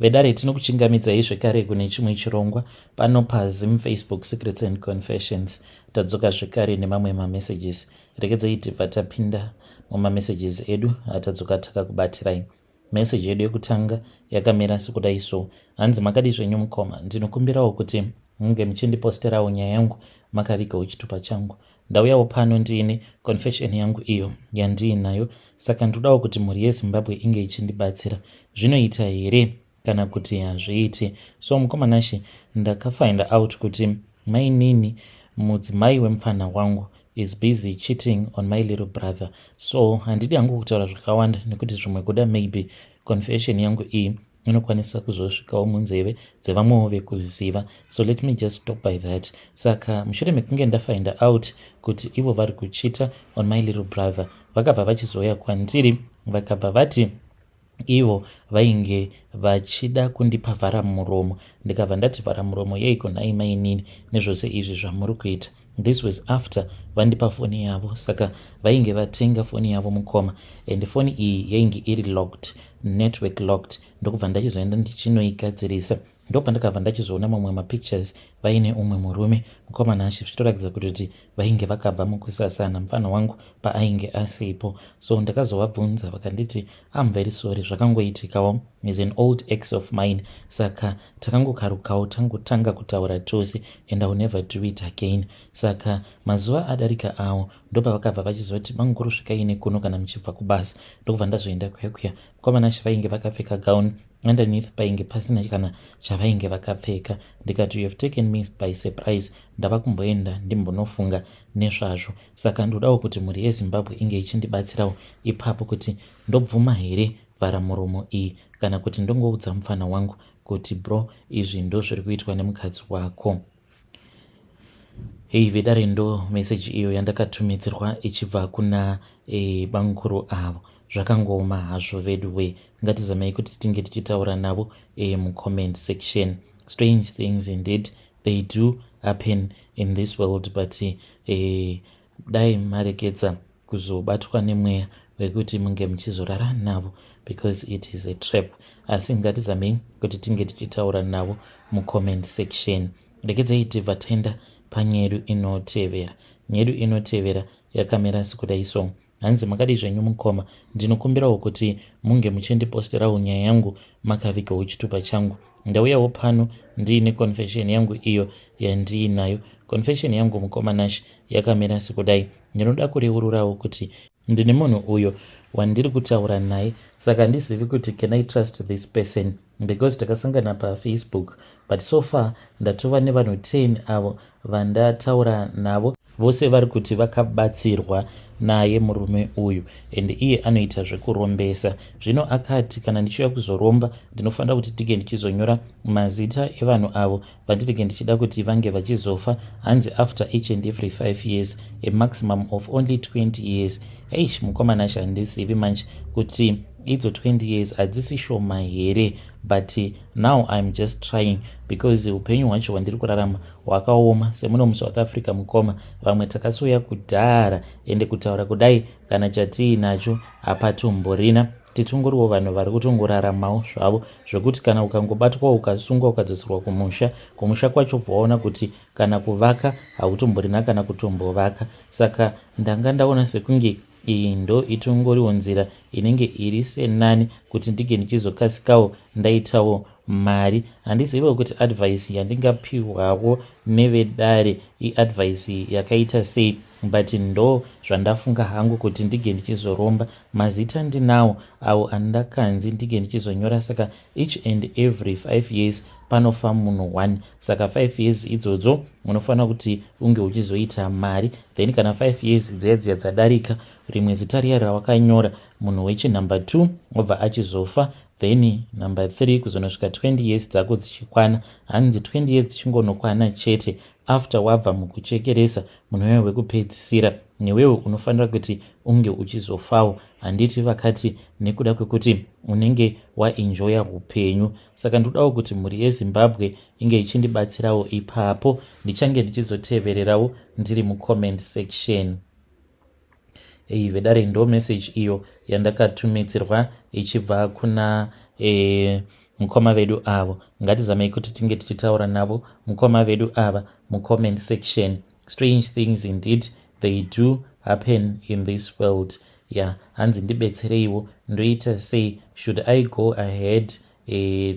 Vedare, tinokuchingamidzai zvekare kune chimwe chirongwa pano paZim Facebook Secrets and Confessions. Tadzoka zvekare nemamwe mamessages. Regedzai tibva tapinda mumamessages edu atadzoka takakubatirai. Meseji yedu yekutanga yakamira sekudai so. Hanzi, "Makadi zvenyu mukoma? Ndinokumbirawo kuti munge muchindiposterawo nyaya yangu makavigawo chitupa changu. Ndauyawo pano ndiine confession yangu iyo yandiinayo, saka ndodawo kuti mhuri yeZimbabwe inge ichindibatsira. Zvinoita here kana kuti hazviiti?" So mukoma Nashe, ndakafind out kuti mainini, mudzimai wemufana wangu, is busy cheating on my little brother. So handidi hangu kutaura zvakawanda nekuti zvimwe kuda maybe confession yangu iyi inokwanisa kuzosvikawo munzeve dzevamwewo vekuziva, so let me just stop by that. Saka mushure mekunge ndafind out kuti ivo vari kucheata on my little brother, vakabva vachizouya kwandiri, vakabva vati ivo vainge vachida kundipa vhara muromo. Ndikabva ndati, "Vhara muromo yeiko nhai mainini, nezvose izvi zvamuri kuita?" This was after vandipa foni yavo. Saka vainge vatenga foni yavo, mukoma, and foni iyi yainge iri locked, network locked. Ndokubva ndachizoenda ndichinoigadzirisa, ndopandakabva ndachizoona mamwe mapictures vaine umwe murume, mukoma Nashe, zvichitoratidza kuti vainge vakabva mukusasana mufana wangu paainge asipo. So ndakazovabvunza, vakanditi, "Am very sorry, zvakangoitikawo, is an old ex of mine, saka takangokarukawo tangotanga kutaura tose and I will never do it again." Saka mazuva adarika awo, ndopavakabva vachizoti, "Bamukuru, svikai kuno kana muchibva kubasa." Ndokubva ndazoenda kuya kuya, mukoma Nashe, vainge vakapfeka gown, underneath painge pasina kana chavainge vakapfeka. Ndikati, "You have taken me by surprise, ndava kumboenda ndimbonofunga nezvazvo. Saka ndodawo kuti mhuri yeZimbabwe inge ichindibatsirawo ipapo kuti ndobvuma here vharamuromo iyi kana kuti ndongoudza mufana wangu kuti, 'Bro, izvi ndo zviri kuitwa nemukadzi wako.'" Hei vedare, ndo meseji iyo yandakatumidzirwa ichibva kuna bamukuru avo. Zvakangooma hazvo vedu we. Ngatizamai kuti tinge tichitaura navo mucomment section. Strange things indeed, they do happen in this world, but dai marekedza kuzobatwa nemweya wekuti munge muchizorara navo, because it is a trap. Asi ngatizamei kuti tinge tichitaura navo mucomment section. Rekedzai tibva taenda panyedu inotevera. Nyedu inotevera yakamira sekudai so. Hanzi, "Makadi zvenyu mukoma? Ndinokumbirawo kuti munge muchindiposterawo nyaya yangu makavigawo chitupa changu. Ndauyawo pano ndiine confession yangu iyo yandiinayo. Confession yangu, mukoma Nash, yakamira sekudai. Ndinoda kureururawo kuti ndine munhu uyo wandiri kutaura naye, saka handizivi kuti can I trust this person, because takasangana paFacebook, but so far ndatova nevanhu 10 avo vandataura navo. Vose vari kuti vakabatsirwa naye murume uyu, and iye anoita zvekurombesa. Zvino akati kana ndichiuya kuzoromba, ndinofanira kuti tige ndichizonyora mazita evanhu avo vandinenge ndichida kuti vange vachizofa, hanzi after each and every 5 years, a maximum of only 20 years." Eish, mukoma Nashe, handizivi manje kuti idzo 20 years hadzisi shoma here, but now I'm just trying because upenyu hwacho hwandiri kurarama hwakaoma. Semuno muSouth Africa, mukoma, vamwe takasouya kudhara, ende kutaura kudai kana chatiinacho hapatomborina. Titongoriwo vanhu vari kutongoraramawo zvavo, zvokuti kana ukangobatwa, ukasungwa, ukadzoserwa kumusha, kumusha kwacho bvawaona kuti kana kuvaka hautomborina kana kutombovaka. Saka ndanga ndaona sekunge iyi ndo itongoriwo nzira inenge iri senani kuti ndinge ndichizokasikawo ndaitawo mari. Handiziviwo kuti advice yandingapiwawo nevedare iadvice yakaita sei, but ndo zvandafunga hangu kuti ndinge ndichizoromba. Mazita ndinawo avo andakanzi ndinge ndichizonyora. Saka each and every 5 years panofa munhu 1, saka 5 years idzodzo unofanira kuti unge uchizoita mari. Then kana 5 years dziya dziya dzadarika, rimwe zita riya rawakanyora, munhu wechinumber 2 obva achizofa, then number 3, kuzonosvika 20 years dzako dzichikwana. Hanzi 20 years dzichingonokwana chete, after wabva mukuchekeresa munhu wewe wekupedzisira, newewe unofanira kuti unge uchizofawo. Handiti vakati nekuda kwekuti unenge waenjoya upenyu? Saka ndodawo kuti mhuri yeZimbabwe inge ichindibatsirawo ipapo. Ndichange ndichizotevererawo ndiri mucomment section." Ei vedare, ndo message iyo yandakatumidzirwa ichibva kuna Mukoma vedu avo, ngatizamei kuti tinge tichitaura navo mukoma vedu ava mucomment section. Strange things indeed, they do happen in this world. Ya yeah, hanzi ndibetsereiwo, ndoita sei? Should I go ahead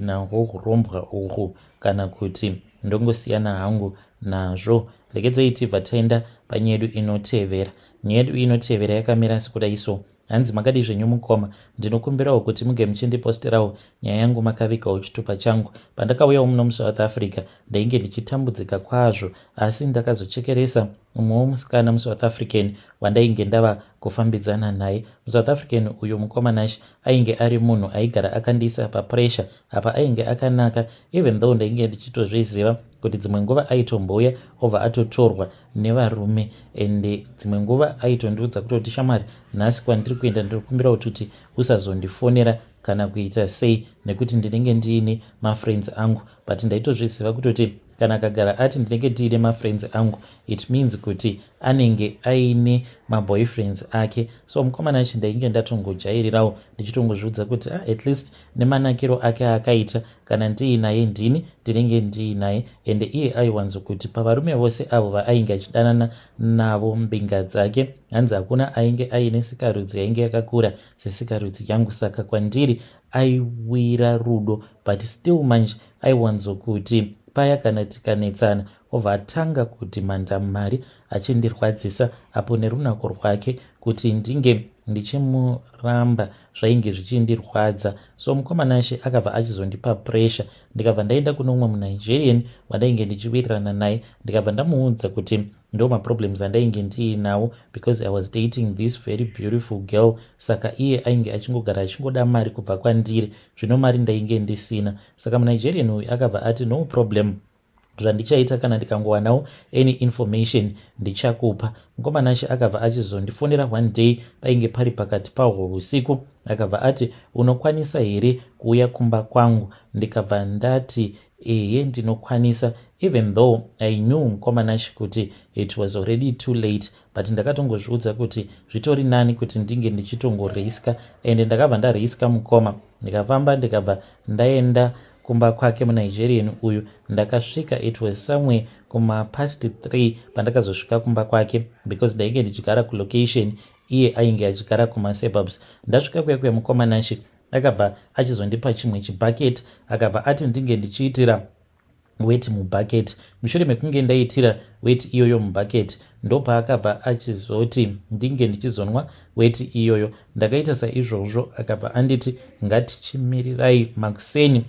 nahwo hurombwa uhwu kana kuti ndongosiyana hangu nazvo? Regedzei tibva taenda panyaya yedu inotevera. Nyaya yedu inotevera yakamira sekudai so. Hanzi, "Makadi zvenyu mukoma? Ndinokumbirawo kuti muge muchindiposterawo nyaya yangu makavigawo chitupa changu. Pandakauyawo muno muSouth Africa ndainge ndichitambudzika kwazvo, asi ndakazochekeresa mumwewo musikana muSouth African wandainge ndava kufambidzana naye. MuSouth African uyu, mukoma Nash, ainge ari munhu aigara akandiisa papressure. Apa ainge akanaka, even though ndainge ndichitozviziva kuti dzimwe nguva aitombouya obva atotorwa nevarume. Ende dzimwe nguva aitondiudza kutoti, 'Shamwari, nhasi kwandiri kuenda ndinokumbira kuti usazondifonera kana kuita sei nekuti ndinenge ndiine mafriends angu.' But ndaitozviziva kutoti kana akagara ati ndinenge ndiine mafriends angu, it means kuti anenge aine maboyfriends ake. So mukomana achi ndainge ndatongojairirawo, ndichitongozviudza kuti, ah, at least nemanakiro ake akaita, kana ndiinaye ndini ndinenge ndiinaye. Ende iye aiwanzokuti pavarume vose avo vaainge achidanana navo, mbinga dzake, hanzi hakuna ainge aine sikarudzi yainge yakakura sesikarudzi yangu. Saka kwandiri aiwira rudo. But still manje aiwanzokuti paya kana tikanetsana, obva atanga kudhimanda mari achindirwadzisa apo nerunako rwake. Kuti ndinge ndichimuramba zvainge zvichindirwadza. So mukomana ashe akabva achizondipa pressure, ndikabva ndaenda kuno umwe muNigerian wandainge ndichiwirirana naye, ndikabva ndamuudza kuti ndo maproblems andainge ndiinawo because I was dating this very beautiful girl. Saka iye ainge achingogara achingoda mari kubva kwandiri, zvino mari ndainge ndisina. Saka muNigerian uyu akabva ati, 'No problem, zvandichaita, kana ndikangowanawo any information ndichakupa.' Mukomana akabva achizondifonera one day, painge pari pakati pahwo usiku. Akabva ati, 'Unokwanisa here kuuya kumba kwangu?' Ndikabva ndati, 'Ehe, ndinokwanisa,' even though I knew, mukomanashi, kuti it was already too late. But ndakatongozviudza kuti zvitori nani kuti ndinge ndichitongoriska, ende ndakabva ndariska, mukoma. Ndikafamba, ndikabva ndaenda kumba kwake muNigerian uyu. Ndakasvika, it was somewhere kumapast 3 pandakazosvika kumba kwake, because ndainge ndichigara kulocation, iye ainge achigara kumasuburbs. Ndasvika kuya kuya, mukomanashi akabva achizondipa chimwe chibhaketi, akabva ati ndinge ndichiitira weti mubhaketi. Mushure mekunge ndaitira weti iyoyo mubhaketi, ndopaakabva achizoti ndinge ndichizonwa weti iyoyo. Ndakaita saizvozvo. Akabva anditi, 'Ngatichimirirai makuseni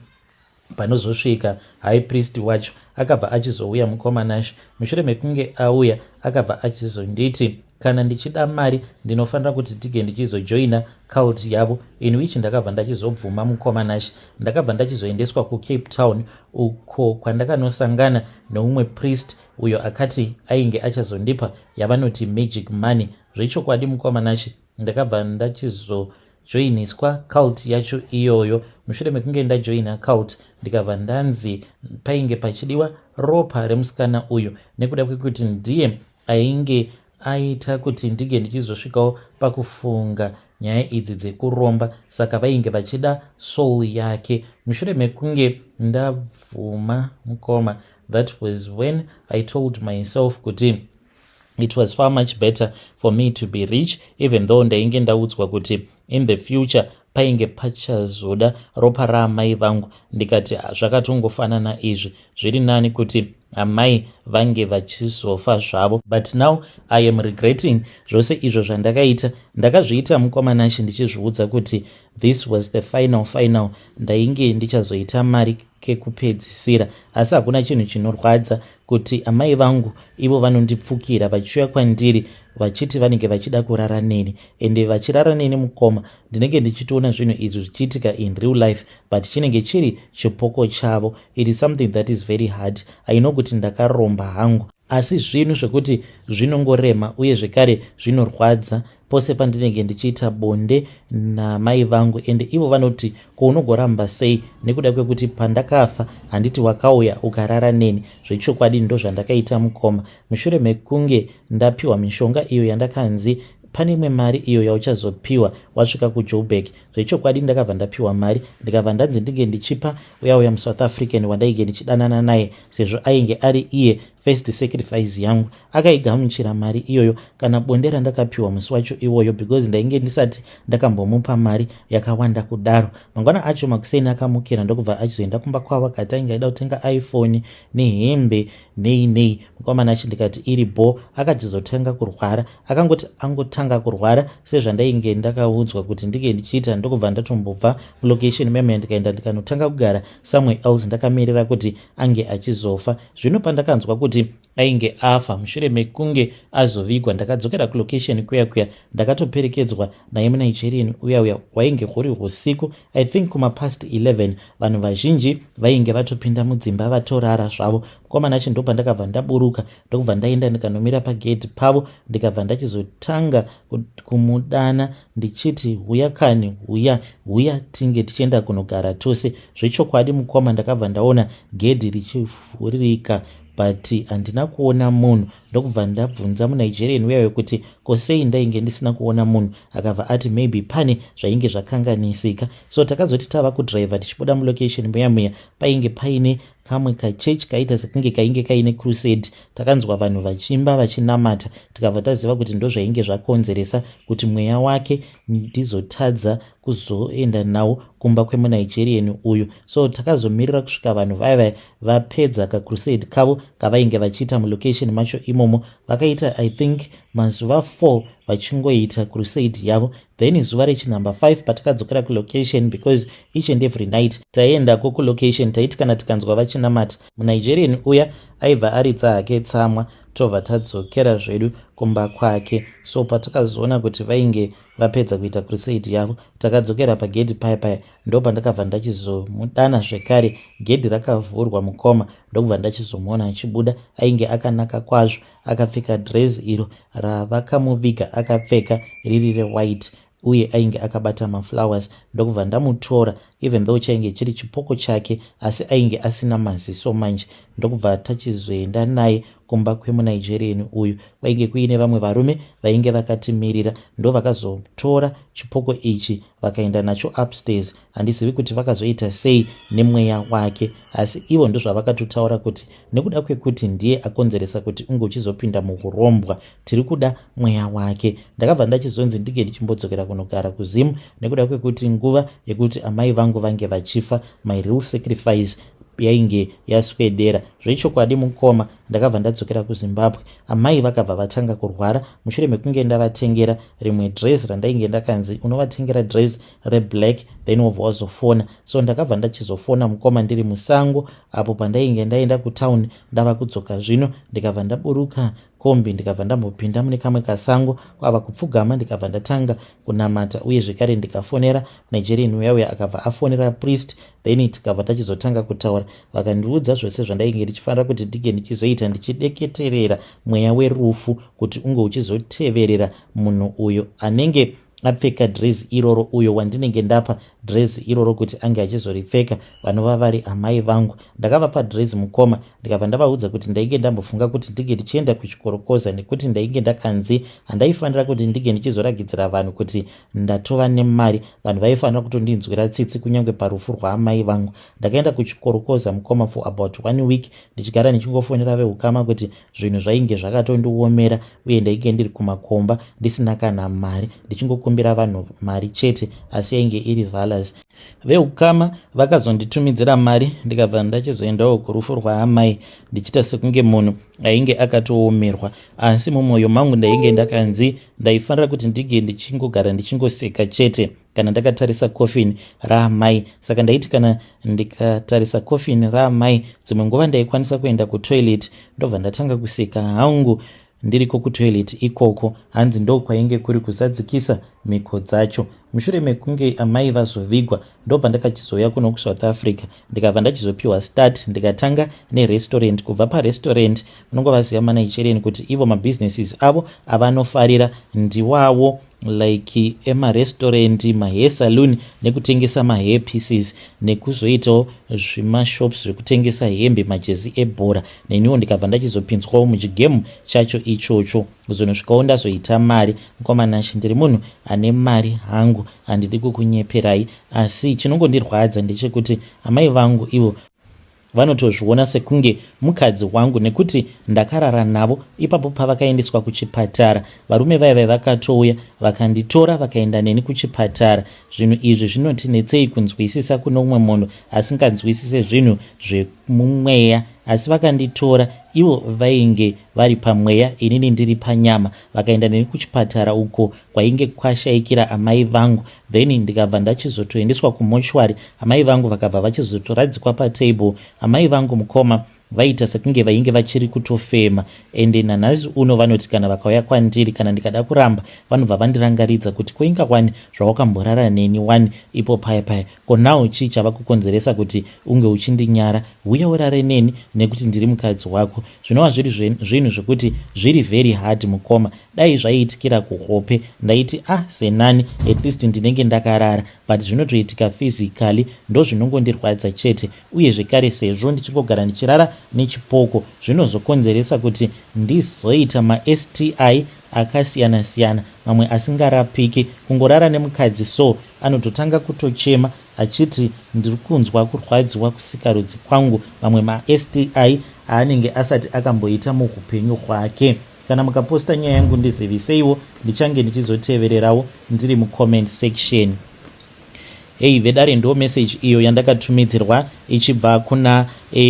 panozosvika high priest wacho.' Akabva achizouya, mukomanashi. Mushure mekunge auya, akabva achizonditi kana ndichida mari ndinofanira kuti tige ndichizojoina cult yavo, in which ndakabva ndachizobvuma, mukomanashi. Ndakabva ndachizoendeswa kuCape Town, uko kwandakanosangana neumwe priest uyo akati ainge achazondipa yavanoti magic money. Zvechokwadi, mukomanashi, ndakabva ndachizojoiniswa cult yacho iyoyo. Mushure mekunge ndajoina cult, ndikabva ndanzi painge pachidiwa ropa remusikana uyu, nekuda kwekuti ndiye ainge aita kuti ndinge ndichizosvikawo pakufunga nyaya idzi dzekuromba, saka vainge vachida soul yake. Mushure mekunge ndabvuma, mukoma, that was when I told myself kuti it was far much better for me to be rich, even though ndainge ndaudzwa kuti in the future painge pachazoda ropa raamai vangu. Ndikati zvakatongofanana izvi, zviri nani kuti amai vange vachizofa zvavo. But now I am regretting zvose izvo zvandakaita. Ndakazviita, mukomanashi, ndichizviudza kuti this was the final final, ndainge ndichazoita mari kekupedzisira. Asi hakuna chinhu chinorwadza kuti amai vangu ivo vanondipfukira vachiuya kwandiri vachiti vanenge vachida kurara neni, ende vachirara neni, mukoma, ndinenge ndichitoona zvinhu izvi zvichiitika in real life, but chinenge chiri chipoko chavo. It is something that is very hard. I know kuti ndakaromba hangu, asi zvinhu zvekuti zvinongorema uye zvekare zvinorwadza pose pandinenge ndichiita bonde namai vangu, ende ivo vanoti, 'Ko unogoramba sei nekuda kwekuti pandakafa handiti wakauya ukarara neni?' Zvechokwadi ndo zvandakaita, mukoma. Mushure mekunge ndapiwa mishonga iyo yandakanzi Pane imwe mari iyo yauchazopiwa wasvika kuJoburg. Zvechokwadi ndakabva ndapiwa mari, ndikabva ndanzi ndinge ndichipa uya uya muSouth African wandainge ndichidanana naye, sezvo ainge ari iye first sacrifice yangu. Akaigamuchira mari iyoyo kana bonde randakapiwa musi wacho iwoyo, because ndainge ndisati ndakambomupa mari yakawanda kudaro. Mangwana acho makuseni akamukira, ndokubva achizoenda kumba kwavo, akati ainge aida kutenga iPhone nehembe nei nei. Mukomana achi ndikati iri bo. Akachizotanga kurwara. Akangoti angotanga kurwara, sezvandainge ndakaudzwa kuti ndinge ndichiita, ndokubva ndatombobva mulocation meme, ndikaenda ndikanotanga kugara somewhere else, ndakamirira kuti ange achizofa. Zvino pandakanzwa kuti ainge afa, mushure mekunge azovigwa, ndakadzokera kulocation kuya kuya. Ndakatoperekedzwa naye muNigerian uya uya. Hwainge huri usiku, I think kumapast 11. Vanhu vazhinji vainge vatopinda mudzimba, vatorara zvavo. Mukomana acho, ndopandakabva ndaburuka, ndokubva ndaenda ndikanomira pagedhi pavo, ndikabva ndachizotanga kumudana ndichiti, "Huya kani, huya, huya, tinge tichienda kunogara tose." Zvechokwadi mukoma, ndakabva ndaona gedhi richivhurika, but handina kuona munhu. Ndokubva ndabvunza muNigerian uya wekuti kosei ndainge ndisina kuona munhu. Akabva ati maybe pane zvainge zvakanganisika. So takazoti tava kudhiraivha tichibuda mulocation muya muya, painge paine kamwe kachechi kaita sekunge kainge kaine crusade. Takanzwa vanhu vachimba vachinamata, tikabva taziva kuti ndozvainge zvakonzeresa kuti mweya wake ndizotadza kuzoenda nawo kumba kwemuNigerian uyu. So takazomirira kusvika vanhu vaya vapedza kacrusade kavo kavainge vachiita mulocation macho imomo. Vakaita, I think, mazuva 4 vachingoita crusade yavo. Then zuva rechinumber 5 patakadzokera kulocation, because each and every night taiendako kulocation, taiti kana tikanzwa vachinamata, muNigerian uya aibva aridza hake tsamwa, tobva tadzokera zvedu kumba kwake. So patakazoona kuti vainge vapedza kuita crusade yavo, takadzokera pagedhi paya paya. Ndo pandakabva ndachizomudana zvekare. Gedhi rakavhurwa mukoma, ndokubva ndachizomuona achibuda. Ainge akanaka kwazvo, akapfeka dress iro ravakamuviga akapfeka, riri rewhite, uye ainge akabata maflowers. Ndokubva ndamutora, even though chainge chiri chipoko chake, asi ainge asina maziso manje. Ndokubva tachizoenda naye kumba kwemuNigerian uyu. Kwainge kuine vamwe varume vainge vakatimirira, ndo vakazotora chipoko ichi vakaenda nacho upstairs. Handizivi kuti vakazoita sei nemweya wake, asi ivo ndozvavakatotaura kuti nekuda kwekuti ndiye akonzeresa kuti unge uchizopinda muurombwa, tiri kuda mweya wake. Ndakabva ndachizonzi ndinge ndichimbodzokera kunogara kuZimu, nekuda kwekuti nguva yekuti amai vangu vange vachifa, my real sacrifice yainge yaswedera. Zvechokwadi mukoma, ndakabva ndadzokera kuZimbabwe. Amai vakabva vatanga kurwara mushure mekunge ndavatengera rimwe dress randainge ndakanzi unovatengera dress reblack, then wobva wazofona. So ndakabva ndachizofona mukoma ndiri musango, apo pandainge ndaenda kutauni, ndava kudzoka zvino. Ndikabva ndaburuka kombi, ndikabva ndambopinda mune kamwe kasango, kwava kupfugama, ndikabva ndatanga kunamata uye zvekare ndikafonera Nigerian uya uya. Akabva afonera priest, then tikabva tachizotanga kutaura. Vakandiudza zvose zvandainge ndichifanira kuti ndinge ndichizoita, ndichideketerera mweya werufu kuti unge uchizoteverera munhu uyo anenge apfeka dress iroro, uyo wandinenge ndapa dress iroro kuti ange achizoripfeka, vanova vari amai vangu. Ndakavapa dress mukoma, ndikabva ndavaudza kuti ndainge ndambofunga kuti ndinge ndichienda kuchikorokoza, nekuti ndainge ndakanzi handaifanira kuti ndinge ndichizoragidzira vanhu kuti ndatova nemari. Vanhu vaifanira kutondinzwira tsitsi kunyange parufu rwaamai vangu. Ndakaenda kuchikorokoza mukoma for about one week, ndichigara ndichingofonera veukama kuti zvinhu zvainge zvakatondiomera, uye ndainge ndiri kumakomba ndisina kana mari, ndichingokumbira vanhu mari chete, asi yainge iri valas. Veukama vakazonditumidzira mari, ndikabva ndachizoendawo kurufu rwaamai, ndichiita sekunge munhu ainge akatoomerwa, asi mumwoyo mangu ndainge ndakanzi ndaifanira kuti ndinge ndichingogara ndichingoseka chete kana ndakatarisa coffin raamai. Saka ndaiti kana ndikatarisa coffin raamai, dzimwe nguva ndaikwanisa kuenda kutoilet, ndobva ndatanga kuseka hangu ndiriko kutoilet ikoko. Hanzi ndo kwainge kuri kuzadzikisa mhiko dzacho. Mushure mekunge amai vazovigwa, ndobva ndakachizouya kuno kuSouth Africa, ndikabva ndachizopiwa start, ndikatanga nerestaurant. Kubva parestaurant, munongovaziva maNigerian kuti ivo mabusinesses avo avanofarira ndiwawo. like emarestaurant, mahair saloon nekutengesa mahair pieces, nekuzoitawo zvimashops zvekutengesa hembe, majezi ebhora. Neniwo ndikabva ndachizopinzwawo muchigemu chacho ichocho, kuzonosvikawo ndazoita mari. Mukoma Nashe, ndiri munhu ane mari hangu, handidi kukunyeperai, asi chinongondirwadza ndechekuti amai vangu ivo vanotozviona sekunge mukadzi wangu nekuti ndakarara navo ipapo pavakaendeswa kuchipatara. Varume vaiva vakatouya vakanditora vakaenda neni kuchipatara. Zvinhu izvi zvinotinetsei kunzwisisa kuno umwe munhu asinganzwisise zvinhu zvemumweya, asi vakanditora ivo vainge vari pamweya, inini ndiri panyama. Vakaenda neni kuchipatara uko kwainge kwashaikira amai vangu, then ndikabva ndachizotoendeswa kumochwari. Amai vangu vakabva vachizotoradzikwa patable. Amai vangu, mukoma, vaita sekunge vainge vachiri kutofema, ende nanhasi uno vanoti kana vakauya kwandiri, kana ndikada kuramba, vanobva vandirangaridza kuti koinga wani zvawakamborara neni wani ipo paya paya, ko now chii chava kukonzeresa kuti unge uchindinyara? Uya urare neni nekuti ndiri mukadzi wako. Zvinova zviri zvinhu zvekuti zviri very hard, mukoma. Dai zvaiitikira kuhope, ndaiti ah, senani, at least ndinenge ndakarara, but zvinotoitika physically, ndo zvinongondirwadza chete. Uye zvekare, sezvo ndichingogara ndichirara nechipoko, zvinozokonzeresa kuti ndizoita maSTI akasiyana-siyana, mamwe asingarapiki. Kungorara nemukadzi so, anototanga kutochema achiti ndiri kunzwa kurwadziwa kusikarudzi kwangu, mamwe maSTI aanenge asati akamboita muupenyu hwake. Kana mukaposta nyaya yangu, ndiziviseiwo, ndichange ndichizotevererawo ndiri mucomment section. Hei vedare, ndo message iyo yandakatumidzirwa ichibva kuna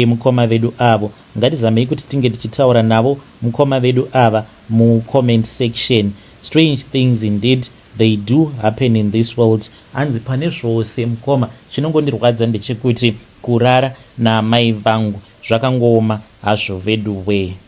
mukoma vedu avo. Ngatizamei kuti tinge tichitaura navo mukoma vedu ava mucomment section. Strange things indeed, they do happen in this world. Hanzi pane zvose, mukoma, chinongondirwadza ndechekuti kurara naamai vangu. Zvakangooma hazvo vedu wee.